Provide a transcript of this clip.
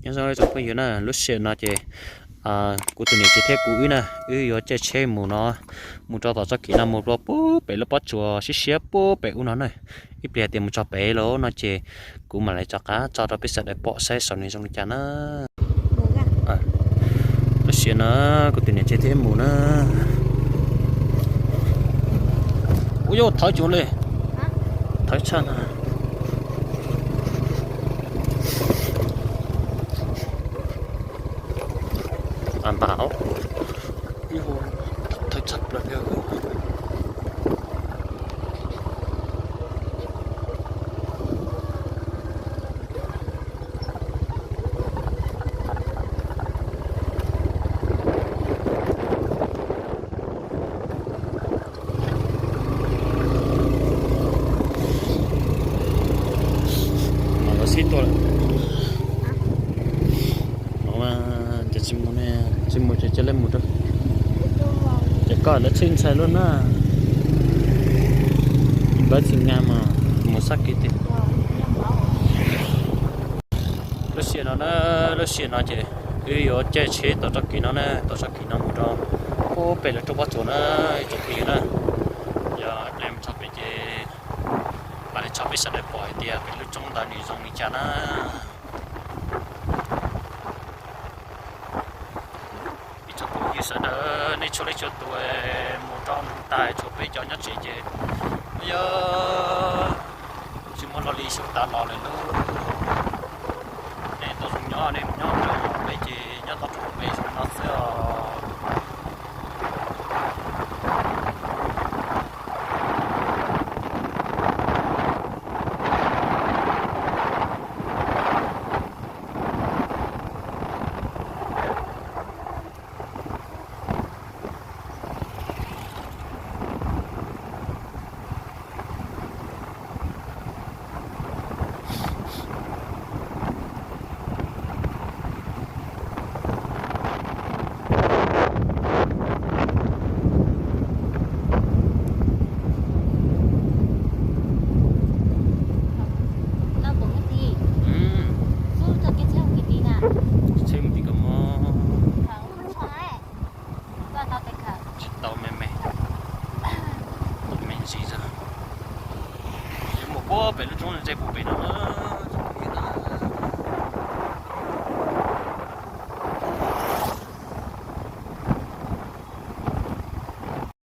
Nyob zoo tsoom phooj ywg na, lub sij hawm no ces kuv tus niam tsev thiab kuv wb na, wb yuav caij tsheb mus no, mus rau tom tsob kev no mus rau puag pem lub pob tsuas siab siab puag pem ub no na. Ib pliag tias mus txog pem lawm no ces kuv mam li rov qab tso rau peb sawv daws pom saib saum no zoo li cas na. Lub sij hawm no kuv tus niam tsev thiab mus na. Ua yog thawv cuag li, thawv tshaj na. Npam, thawv tshaj plaws li. Los sib tua lawm. Ces tsis mus ne, tsis mus ces cia li mus rau. Ces koj lawv txhij ntshai luaj na. Npawb tsis nka mas mus sab kev tiag. Lub sij hawm no na, lub sij hawm no ces wb yuav caij tsheb tom tsob kev no na, tom tsob kev no mus rau puag pem lawv roob pob tsuas na, ib tsoom phooj ywg na. Yog mus txog pem ces mam li tso peb sawv daws pom hais tias pem lub roob ntawd nws zoo li cas na. Ib tsoom phooj ywg sawv daws, nej tshuav leej tshuav tus mus rau nws tas, tshuav peb cov nyob tsev ces yog tsis muaj lo li xyov tas los lawm lauj. Nej tau zoo nyob, nej nyob rau peb ces nyob tau rau peb zoo no xwb os. Tsheb mus tim koj mog. Tsis tau me me, me ntsis xwb. Yuav mus puag pem lub roob ntse puag pem no na.